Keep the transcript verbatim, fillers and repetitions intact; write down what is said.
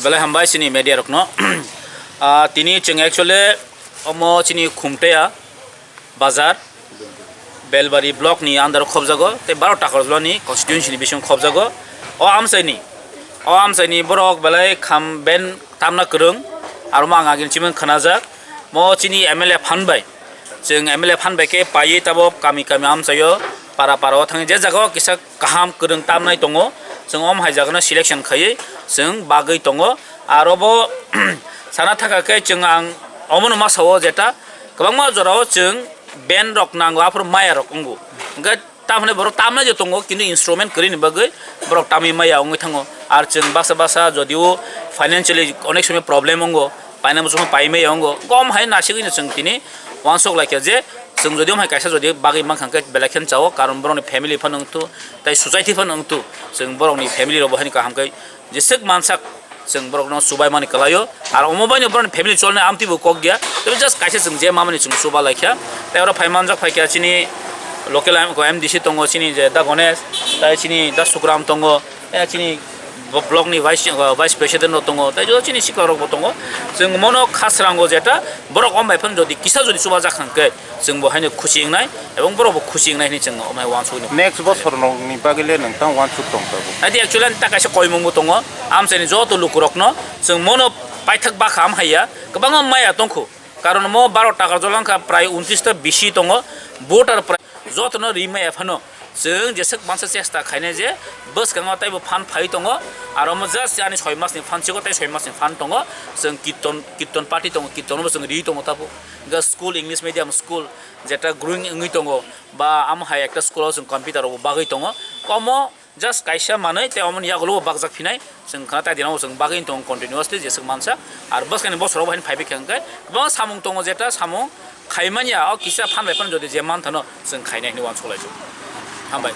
Belai hambai chini media rokno. Ah, tini chwng actually omo chini Khumtea bazar, Belbari block ni under o khobjago, tei baro Takarjala ni constituency ni bising khobjago. O amchai ni, o amchai ni borok belai kham ben tamna kwrwng, aro mo ang agini chimung khwnajak. Mo chini M L A phan bai, chwng M L A phan bai khe paiwi tabok kami kami amchaio, para para o thangwi je jaga o kisa kaham kwrwng tamnai tongo, chwng om hai jaga no selection khaiwi chwng bagwi tongo. Aro bo sana thaka khe chwng ang omono ma sao jeta kwbangma jora o chwng ben rok nango, aphuru maya rok wngo. Hwnkhe tamoni borok tamnai je tongo, kintu instrument kwrwini bagwi borok tamwi maya wngwi thango. Ar chwng baksa baksa jodio financially onek somoi problem wngo, paina muchungma pai maya wngo, gom hai nasigwino chwng tini uansuk laikha je chwng jodi omhai kaisa jodi bagwi mankha hwnkhe belai kheno chao, karon borokni family phano wngthu, tei society phano wngthu, chwng borokni family rokbo haino kaham khe jeswk mansak chwng borokno chubaimani kwlaio. Ar omo baino borokni family cholnai amtwi bo kok ya, tei just kaisa chwng je mamani chwng chuba laikha. Tei oro phai manjak phaikha chini local M-, M D C tongo, chini je Da Ganesh, tei chini Da Sukram tongo, tei chini bo-, block ni vice, uh, vice president rok tongo, tei joto chini sikla rok bo tongo. Chwng mono khasrango jeta borok om bai phano jodi kisa jodi chuba jak hwnkhe, chwng bo haino khusi wngnai, ebong borok bo khusi wngnai hinwi chwng omai uansukni. Next bosor nokni bagwi le nwng tang uansuk tong tabuk? Adi actually ani ta kaisa koimung bo tongo, amchaini joto lukurokno chwng mono paithak bakha am haiya, kwbangma maya tongkhu, karon mo baro Takarjala wngkha prai untris ta bisi tongo, voter prai jotono ri maya phano chwng jeswk mansa chesta khainai je bwskango taibo phan phai tongo, aro mo just ani soi masni phan chikon tei soi masni phan tongo, chwng kirton, kirton party tongo, kirtono bo chwng ri tongo tabuk. Hwnkhe school, English medium school, jeta growing wngwi tongo, ba amo hai ekta school o chwng computer rokbo bagwi tongo, komo just kaisa manwi tei omoni yagulo bo bakjak phinai, chwng khna tai dinao chwng bagwi tongo continuously jeswk mansa. Ar bwskangni bosorogo haino phaibai kha hwnkhe kwbangma samung tongo, jeta samung khaimanya o kisa phan bai phano jodi je manthano chwng khainai hinwi uansuk laijak. Hambai.